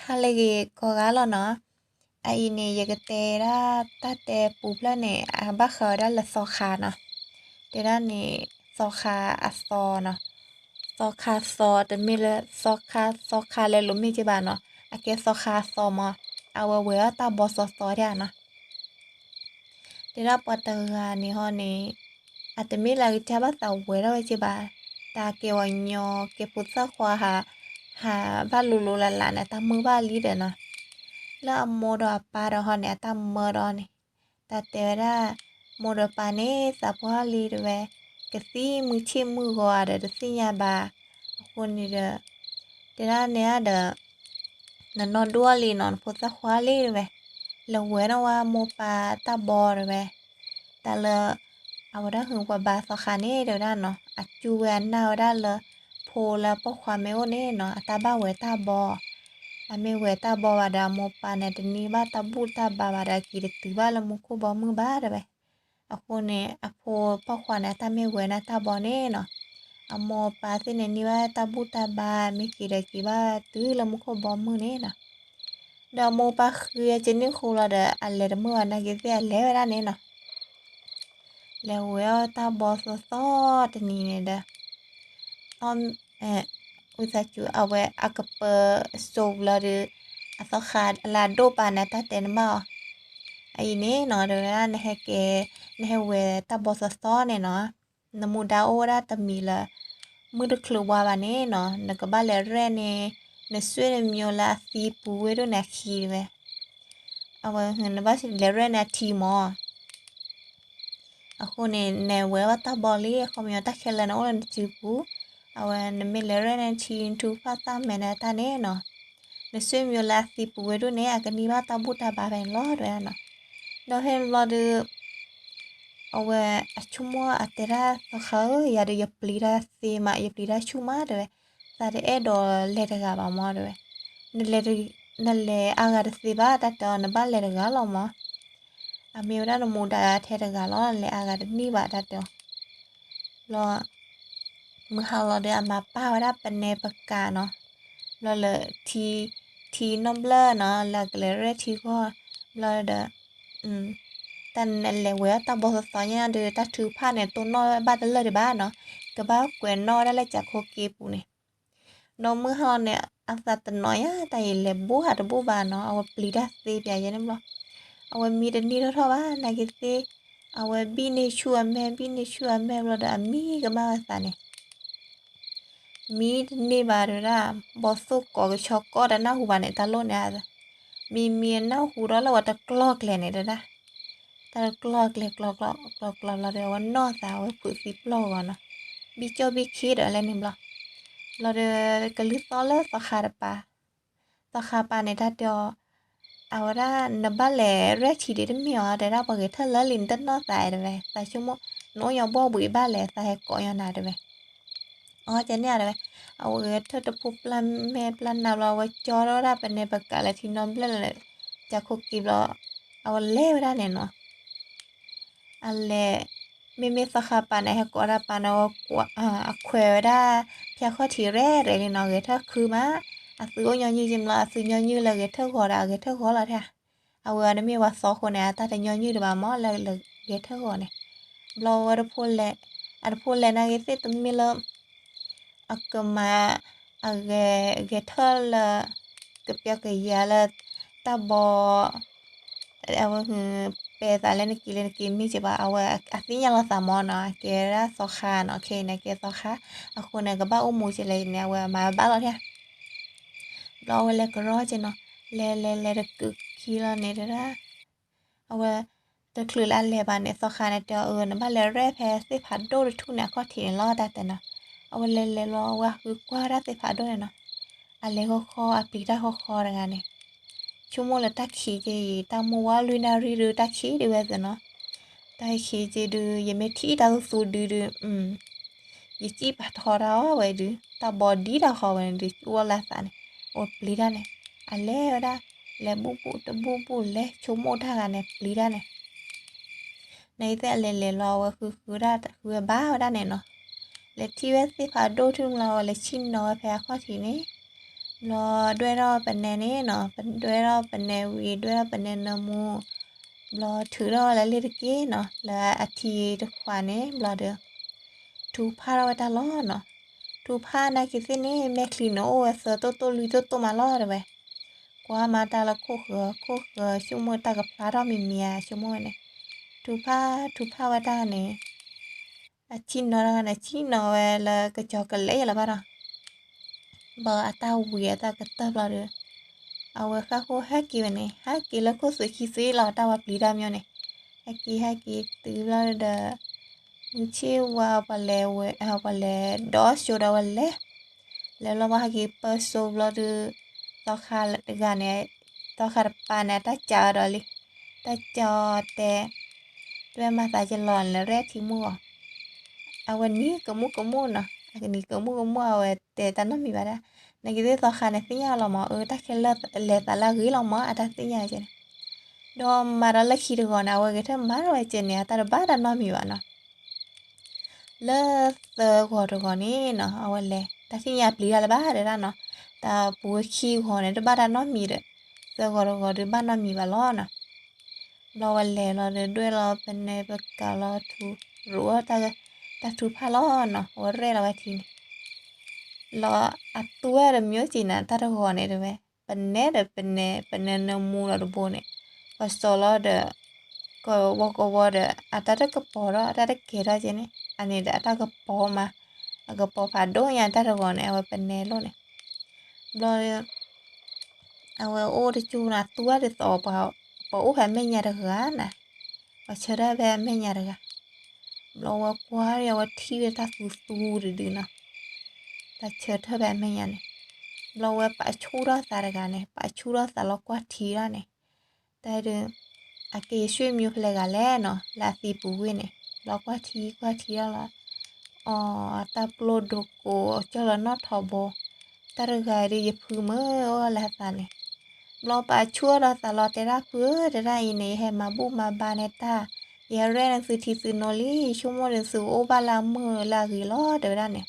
ဟါလၢအဂ့ၤကိးဂၤလီၤနီၤ. အအံၤန့ၣ် ယကတဲဒၣ်တၢ်တဲပူၤဖျၢၣ်န့ၣ် အဘၣ်ဃးဝဲဒၣ်လၢသီခါနီၤ. တဲဒၣ်န့ၣ် သီခါအသီနီၤ. သီခါသီ တမ့ၢ်လၢသီခါ သီခါလဲၤလိာ်မ့ၢ်က့ဘၣ်နီၤ. အကဲသီခါအသီမး, အဝဲဝဲၤအီၣ်တၢ်ဘီသီသီဒၣ်နီၤ. တဲဒၣ်ပှၤတဂၤန့ၣ်ဟီန့ၣ် အတမ့ၢ်လၢအကစၢ်ဘၣ်သးဝဲၤထီၣ်ဝဲက့ဘၣ်, တၢ်ကဲဝဲညီ ကဲဖိသၣ်ခွါဟး ဟးဘၣ်လိၤလိၤလးလးန့ၣ် အတၢ်မုာ်ဘၣ်လံဒီးနီၤ. လၢအမိၢ်ဒီးအပၢ်ဒီးဟီန့ၣ် အတၢ်မၢဒီးန့ၣ် တၢ်တဲဝဲဒၣ် မိၢ်ဒီးပၢ်န့ၣ် သးပှၢ်လံတဲဝဲ, ကသံၣ်မုၢ်ဆ့ၣ်မုၢ်ဂီၤဧါဒီးတသ့ၣ်ညါဘၣ်. အဃိန့ၣ်ဒီး တဲဒၣ်န့ၣ်ဒီး နနီၢ်ဒိၣ်လံနီၤ နဖိသၣ်ခွါလံတဲဝဲ, လဲၤဝဲၤန့ၢ်ဝဲမိၢ်ပၢ်တၢ်ဘီတဲဝဲ. တၢ်လၢ အဝဲဒၣ်ဟုပှၤဘါသီခါန့ၣ်တဲဝဲဒၣ်နီၤ အစူၢ်ဝဲအနာ်ဝဲဒၣ်လၢ ဖိလၢပိာ်ခွါမ့ၢ်အိၣ်န့ၣ်နီၤ အတၢ်ဘၣ်ဝဲၤတၢ်ဘီ, အမ့ၢ်ဝဲၤတၢ်ဘီဘၣ်ဒီး အမိၢ်ပၢ်န့ၣ် တန့ၢ်ဘၣ်တၢ်ဘူၣ်တၢ်ဘါဘၣ်ဒီး အက့ၤတတုၤဘၣ်လၢမူခိၣ်ဘီမုၢ်ဘၣ်တဲဝဲ. အဃိန့ၣ် အဖိပိာ်ခွါန့ၣ် အတၢ်မ့ၢ်ဝဲၤန့ၢ်တၢ်ဘီန့ၣ်နီၤ, အမိၢ်ပၢ်သ့ၣ်န့ၣ်န့ၢ်ဘၣ်တၢ်ဘူၣ်တၢ်ဘါ မ့ၢ်က့ၤဒီးက့ၤဘၣ်တုၤလၢမူခိၣ်ဘီမုၢ်န့ၣ်နီၤ. ဒီးအမိၢ်ပၢ်ဃုအကနံၣ်ဃိလီၤဒီး အလဲၤတမုာ်ဘၣ်နာ်က့သ့ၣ် အလဲၤဝဲဒၣ်န့ၣ်နီၤ. လဲၤဝဲၤအီၣ်တၢ်ဘီသီသီတနံၤန့ၣ်ဒီး အ ဝံသးစူၤ အဝဲအကပၢၤစိးလီၤဒီး အသီခါလၢအဒိၣ်ပာ်န့ၣ် တၢ်တဲနဘၣ်အီၤ. အအံၤန့ၣ်နီၤ တဲဝဲဒၣ် နဟဲကဲ နဟဲဝဲၤတၢ်ဘီသီသီန့ၣ်နီၤ, နမူဒါအိၣ်ဝဲဒၣ်တမံၤလၢ မုၢ်တချုးဝါဘၣ်န့ၣ်နီၤ နကဘၣ်လဲၤရဲၣ်န့ၣ် နဆွေနမျိုးလၢအသံပူၤဝဲဒိၣ်န့ၣ်အခံတဲဝဲ. အဝဲ နဘၣ်လဲၤရဲၣ်န့ၣ်အထံမး အဃိန့ၣ် နဝဲၤအီၣ်တၢ်ဘီလံ အခီပညီတၢ်ခဲလၢာ်န့ၣ်အိၣ်လၢနစုပူၤ, အဝဲနမ့ၢ်လဲၤရဲၣ်န့ၣ်ထံ နထုကဖၣ်သၣ်မဲာ်န့ၣ်တၢ်န့ၣ်နီၤ, နဆွေမျိုးလၢအသံပူၤဝဲဒိၣ်န့ၣ် အကန့ၢ်ဘၣ်တၢ်ဘူၣ်တၢ်ဘါဖဲန့ၣ်လီၤတဲဝဲဒၣ်နီၤ. ဒီးဖဲန့ၣ်ဘျီဒီး အဝဲအဆိကမိၣ်အတဲဒၣ်သီခါဧၢ ယၤဒီး ယပျံၤတၢ်သ့မး ယပျံၤတၢ်ဆူၣ်မးတဲဝဲ, သးတအဲၣ်ဒိးလဲၤတဂၤဘၣ်မးတဲဝဲ, နလဲၤအါဂၤတသ့ဘၣ် တၢ်တဲအီၤ နဘၣ်လဲၤတဂၤလီၤမး, အမ့ၢ်ဝဲဒၣ်နမူဒါထဲတဂၤလီၤ လဲၤအါဂၤတန့ၢ်ဘၣ်တၢ်တဲအီၤ. ဘျီ မုၢ်ဟါလီၤဒီး အမၤပာ်ဝဲဒၣ်ပနဲပကးနီၤ, ဘျီလၢ ထံ ထံနီၣ်ဘျၢၣ်နီၤ လၢအကလဲၤရဲၣ်ထံဂီၢ်, ဘျီဒီး တၢ်နလဲၤဝဲၤအီၣ်တၢ်ဘီသီသီညါဒီး တၢ်ထုကဖၣ်န့ၣ် တိၢ်နီၣ်ဘၣ်တလၢာ်ဒံးဘၣ်နီၤ, ကဘၣ်ကွဲးနီၣ်ဝဲဒၣ်လၢကးခိၣ်က့ပူၤန့ၣ်. ဒီးမုၢ်ဟါလီၤန့ၣ် အသးတနီၤညါ တၢ်အံၤလဲၤဘူးဟးတဘူးဘၣ်နီၤ, အဝဲပျံၤတၢ်သ့ပၠးယဲန့ၣ်ဘျီ, အဝဲမံတန့ၢ်ထီၣ်ထီၣ်ဘၣ် နာ်က့သ့ၣ်, အဝဲဘံၣ်န့ၢ်ဆူၣ်အမဲာ် ဘံၣ်န့ၢ်ဆူၣ်အမဲာ်ဘျီဒီး အမံကမၣ်ဝဲသးန့ၣ် မံတန့ၢ်ဘၣ်တဲဝဲဒၣ်, ဘီသိၣ်ကိးကဆီကိးတနၢ်ဟူဘၣ်န့ၣ် တၢ်လိၣ်န့ၣ်, မံမံအနၢ်ဟူဒီးလၢဝဲတကျီၢ်ကျဲၤန့ၣ်တဲဒၣ်, တၢ်တကျီၢ်ကျဲၤ ကျီကျီကျီကျီဘျီဒီး အဝဲနီၢ်သး အဝဲဖုးသံပျီၢ်ဂီၤနီၤ, ဘံၣ်ကၠီၣ်ဘံၣ်ခ့ဒီးလဲၣ်န့ၣ်ဘျီ, ဘျီဒီး ကလုၢ်သီလၢသီခါတပၤ သီခါပၤန့ၣ် တၢ်တဲအီၤ, အဝဲဒၣ် နဘၣ်လဲၤရဲၣ်ထံဒံးတမ့ၢ်အီၤ တဲဒၣ်ပှၤဂဲၤထၢၣ်လၢလံနတနီၢ်သးတဲဝဲ, သးဆိကမိၣ် နအိၣ်ညီဘီၣ်ဘှံးဘၣ်လဲၣ် သးဟဲကိးညီနၤတဲဝဲ. အီကန့ၣ်တဲဝဲ, အဝဲဂဲၤထၢၣ်တဖိပျၢ်မဲာ်ပျၢ်နါဘျီ အဝဲကၠီထီၣ်ဝဲဒၣ်ပနဲပကးလၢထံနီၣ်ဘျၢၣ်လၢ ကးခိၣ်က့ဘျီ, အဝဲလဲၤဝဲဒၣ်န့ၣ်နီၤ အလဲၤ, မ့မ့ၢ်သီခါပၤန့ၣ် ဟဲကိးတၢ်ပၤန့ၣ် အခွဲးဝဲဒၣ် ဖၠါခီၣ်ထံးရဲၣ်ရဲၣ်လံနီၤ ဂဲၤထၢၣ်ခုမး, အသုအိၣ်ညီနုၢ်က့ဘျီ အသုညီနုၢ်လၢဂဲၤထၢၣ်ဂီၤဒီး အဂဲၤထၢၣ်ဂီၤလီၤထဲ, အဝဲအီၤတမ့ၢ်ဝဲသီဃိန့ၣ် အတၢ်တညီနုၢ်တဘၣ်မးလၢဂဲၤထၢၣ်ဂီၤန့ၣ်, ဘျီဝဲတဖိလဲၤ, အတဖိလဲၤနာ်က့သ့ၣ်တမ့ၢ်လၢ အကမၤ အဂဲၤ ဂဲၤထၢၣ်လၢ ကပျီကယၤလၢ တၢ်ဘီ အဝဲ ပဲသးလၢနက့ၤလၢနက့ၤမ့ၢ်က့ၤဘၣ် အဝဲအသ့ၣ်ညါလီၤသးမးနီၤ အကဲဒၣ်သီခါနီၤ ခဲအံၤန့ၣ်ကဲသီခါ, အဃိန့ၣ် ကဘၣ်အိၣ်မူက့ၤလဲၣ်န့ၣ် အဝဲမၤဘၣ်လီၤထဲ, ဘျီအဝဲလဲၤကရီက့ၤနီၤ, လဲၤလဲၤလဲၤတကုးခံလီၤန့ၣ်တဲဒၣ် အဝဲ တချုးလၢအလဲၤဘၣ်န့ၣ် သီခါန့ၣ်တဲအီၤ အၢ နဘၣ်လဲၤရဲၣ်ဖဲသ့ၣ်ဖးဒိၣ်တထူၣ်န့ၣ် အခီၣ်ထံးန့ၣ်လီၤ တၢ်တဲနီၤ, အဝဲလဲၤလဲၤလီၤ အဝဲဃုကွၢ်ဝဲဒၣ်သ့ၣ်ဖးဒိၣ်န့ၣ်နီၤ, အလဲၤဃီဃီ အပျံၤတၢ်ဃီဃီတဂၤန့ၣ်, ဆိကမိၣ်လၢတၢ်ခံးက့ၤအံၤ တၢ်မိၢ်ဝါလွံၢ်နၣ်ရံၣ်ဒုး တၢ်ခံးဒံးဝဲသ့ၣ်နီၤ, တၢ်ခံးက့ၤဒုး ယမ့ၢ်ထံၣ်တၢ်သူသူဒုးဒုး ယစံၣ်ပာ်ထီတၢ်အီၣ်ဝဲဒုး တၢ်ဘီဒံတၢ်ဃီဝဲန့ၣ်ဒုး အိၣ်လၢသးန့ၣ်, အဝဲပျံၤတၢ်န့ၣ်, အလဲၤဝဲဒၣ်, လဲၤဘူၣ်ဘူၣ်တဘူၣ်ဘူၣ် လဲၤဆိကမိၣ်တၢ်ဂၤန့ၣ် ပျံၤတၢ်န့ၣ်, နသ့ၣ်အလဲၤလဲၤလီၤ အဝဲဃုဃုဒၣ်ဃုဝဲဘၣ်ဝဲဒၣ်န့ၣ်နီၤ, လဲၤထံၣ်ဝဲသ့ၣ်ဖးဒိၣ်ထူၣ်လီၤ အဝဲလဲၤဆ့ၣ်နီၤဝဲဖဲအခီၣ်ထံးန့ၣ်, ဘျီဒွဲၣ်ထီၣ်ပနဲန့ၣ်နီၤ, ဒွဲၣ်ထီၣ်ပနဲဝံၤ ဒွဲၣ်ထီၣ်ပနဲနၢမူ, ဘျီထုးထီၣ်လၢလ့ၣ်တက့ၢ်နီၤ, လၢအထံတခွးန့ၣ် ဘျီဒီး ထုးဖးထီၣ်ဝဲတၢ်လီၤနီၤ. ထုးဖးနာ်က့ၤသ့ၣ်န့ၣ် မဲာ်ချံန့ၣ်အိၣ်ဝဲသၢတိၢ်တိၢ်လွံၢ်တိၢ်တိၢ်မးလီၤတဲဝဲ. ကွၢ်မၤတၢ်လၢခိၣ်ဃၢၤ ခိၣ်ဃၢၤ ဆိကမိၣ်တၢ်ကဖျါထီၣ်မံၤမံၤဧါ ဆိကမိၣ်ဝဲန့ၣ်, ထုးဖးထုးဖးဝဲတၢ်န့ၣ် အဆံၣ်နီၤတဂၤန့ၣ် ဆံၣ်နီၤဝဲလၢကစီၤကလဲာ်လၢၤဘၣ်ဒီး ဘၣ်အတၢ်ဝံၤအတၢ်ကတၢၢ်ဘျီဒီး အဝဲဃၣ်ဃိဟဲက့ၤဝဲန့ၣ် ဟဲက့ၤလၢခိၣ်သုးခံသ့လီၤ တၢ်ဝဲပျံၤတၢ်မညီန့ၣ်, ဟဲက့ၤဟဲက့ၤတုၤဘျီဒီး မုၢ်ဆ့ၣ်ဝါပှၤလဲၤဝဲ ပှၤလဲၤဒီးစိဒီးဝဲလဲၤ လဲၤဘျီပှၤဟဲက့ၤပၢစိဘျီဒီး သီခါတဂၤန့ၣ် သီခါတပၤန့ၣ် အတၢ်ကးအီၤဒီးလံ, တၢ်ကးအီၤတဲ တဝဲမၤသးကလီၤလဲၤရဲၣ်ထံမုၢ်ဂီၤ အဝဲနံၤကမူၣ်ကမူၣ်နီၤ, အကနံၤကမူၣ်ကမူၣ် အဝဲတဲတၢ်နီတမံၤဘၣ်ဒၣ်, နာ်က့ၤသ့ၣ်သီခါန့ၣ် သ့ၣ်ညါလီၤမး အၢ တၢ်ခဲလၢာ်လဲၤသးလၢအဂ့ၤလီၤမး အတၢ်သ့ၣ်ညါကဲန့ၣ်, ဒီးမၤဒီးလၢခံတဂီၤန့ၣ် အဝဲဂဲၤထၢၣ်မၤထီၣ်ဝဲကဲန့ၣ် အတၢ်တဘၣ်တၢ်နီတမံၤဘၣ်နီၤ လၢသၢဂီၤတဂီၤန့ၣ်နီၤ အဝဲလဲၤ တၢ်သ့ၣ်ညါပျံၤတၢ်လၢၤဘၣ်တဲဒၣ်နီၤ, တၢ်ပူၤဝဲခံဂီၤန့ၣ် တဘၣ်တၢ်နီတမံၤဒီး သၢဂီၤတဂီၤဒီးဘၣ်နီတမံၤဘၣ်လီၤနီၤ, ဘျီဝဲလဲၤလီၤဒီး ဒွဲၣ်လီၤပနဲပကးလီၤထူ ရိးတၢ်ထူဖးလီၤနီၤ ဝဲရဲၣ်လီၤဝဲထံန့ၣ် လီၤအသူဝဲဒီးမ့ၢ်အိၣ်က့ၤနၤတၢ်တဂီၤန့ၣ်တဲဝဲ, ပနဲဒီးပနဲ ပနဲနၢမူလီၤတဘိန့ၣ်, ပစီၤလီၤဒီး ကဝီကဝီဒီး အတၢ်တကပီၤထီၣ် အတၢ်တကဲထီၣ်ကဲန့ၣ် အန့ၣ်ဒီးအတၢ်ကပီၤမး, အကပီၤဖးဒိၣ်ညါတၢ်တဂီၤန့ၣ် အဝဲပနဲလိၣ်န့ၣ်, ဘျီ အဝဲအိၣ်တကၠိနီၤ အသူဝဲဒ်သိး ပှၤအိၣ်ဖဲအမဲာ်ညါတဂၤနၤ, ပှၤဆၢထၢၣ်ဖဲအမဲာ်ညါတဂၤ, ဘျီဝဲကွၢ်ဒီး အဝဲထံၣ်ဝဲတၢ်သူသူတဒုနီၤ, တၢ်ဆၢထၢၣ်ဖဲအမဲာ်ညါန့ၣ်, ဘျီဝဲပာ်ဆူၣ်ထီၣ်သးတဂၤန့ၣ် ပာ်ဆူၣ်ထီၣ်သးလီၤကွၢ်ထံဒၣ်န့ၣ်, တၢ်ဒီး အကဲယဆွေမျိုးဖဲလဲၣ်ဂၤလဲၣ်နီၤ လၢအသံပူၤဝ့ၢ်န့ၣ် ဘျီကွၢ်ထံကွၢ်ထံထီၣ်လီၤ, အီ အတၢ်ပျိၢ်ဒိကိးကၠီၢ်လီၤနီၣ်ထီဘိ, တၢ်တဂၤဒီးယဖုမ့ၢ်အိၣ်လၢအသးန့ၣ်, ဘျီပာ်ဆူၣ်ထီၣ်သးလီၤတဲဒၣ်ဖုဧၢ တဲဒၣ်အံၤန့ၣ် ယဟဲမၤဘူၣ်မၤဘါန့ၢ်တၢ်, ယဟဲရဲၣ်န့ၢ်သုထံသုနိလံ ယဆိကမိၣ်ဒီးသုကအိၣ်ဘၣ်လၢအမုာ်လၢအဂ့ၤလီၤ တဲဝဲဒၣ်န့ၣ်,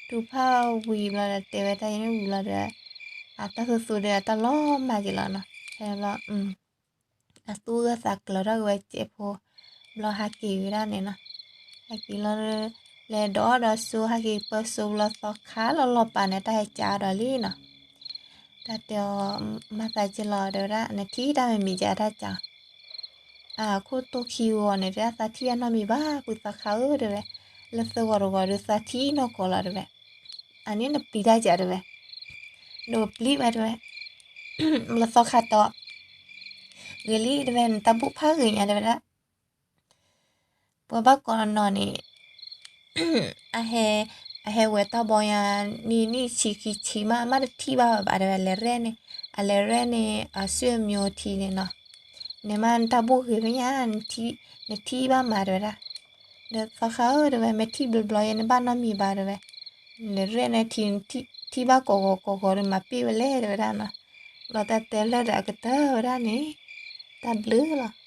ထုးဖးဝံၤဘျီဒီးတဲဝဲတၢ်ယန့ၣ်ဝံၤဘျီဒီး အတၢ်သူသူဒီးအတၢ်လီၤမၢ်က့ၤလီၤနီၤ, ဖဲဘျီ အသူၣ်ဂၢၢ်သးကျၢၤထီၣ်က့ၤဝဲစဲးဖိ, ဘျီဟးက့ၤဝဲဒၣ်န့ၣ်နီၤ, ဟဲက့ၤလီၤ လဲၤဒီးဒီးစိ ဟဲက့ၤပၢစိဘျီသီခါလီၤလီၤပာ်န့ၣ် တၢ်ဟဲကးဒီးလံနီၤ, တၢ်တဲအီၤ မၤသးက့ၤလီၤတဲဝဲဒၣ် နထံၣ်တၢ်မံၤမံၤကဲတၢ်ကး, အခိၣ်တိၢ်ခံဂီၤန့ၣ် တဲဒၣ်သးထံၣ်အနီတမံၤဘၣ် ပုၢ်သီခါဧၢ တဲဝဲ, လၢသၢဂီၤတဂီၤဒီးသးထံၣ်နီၢ်ကီၢ်လီၤတဲဝဲ, အန့ၣ်နပျံၤတၢ်ကးတဲဝဲ နပျံၤဘၣ်တဲဝဲ, လၢသီခါတီ ဂ့ၤလံတဲဝဲ နတၢ်ဘူၣ်ဖးဂ့ၤညါတဲဝဲဒၣ်, ပှၤဘၣ်ကိးနီၤန့ၣ် အဟဲ အဟဲဝဲတၢ်ဘီညါ နံၣ်နံၣ်ဆံခံဆံမး အမ့ၢ်တထံၣ်ဘၣ်ဘၣ်တဲဝဲ လဲၤရဲၣ်န့ၣ် အလဲၤရဲၣ်န့ၣ် အဆွေမျိုးထံန့ၣ်နီၤ, နမ့ၢ်နတၢ်ဘူၣ်ဂ့ၤဖဲညါ နထံၣ်ဘၣ်မးတဲဝဲဒၣ်, ဒီးသီခါဧၢတဲဝဲ မ့ၢ်ထံၣ်ဘျီဘျီယဲ နဘၣ်နီတမံၤဘၣ်တဲဝဲ, လဲၤရဲၣ်န့ၣ်ထံ ထံၣ်ဘၣ်ကိးဂီၤကိးဂီၤဒီးမၤပ့ၢ်ဝဲလဲၣ်တဲဝဲဒၣ်နီၤ, ဘျီတၢ်တဲလၢာ်ဒီးအကတၢၢ်ဝဲဒၣ်န့ၣ်, တၢ်ဘျုးလီၤ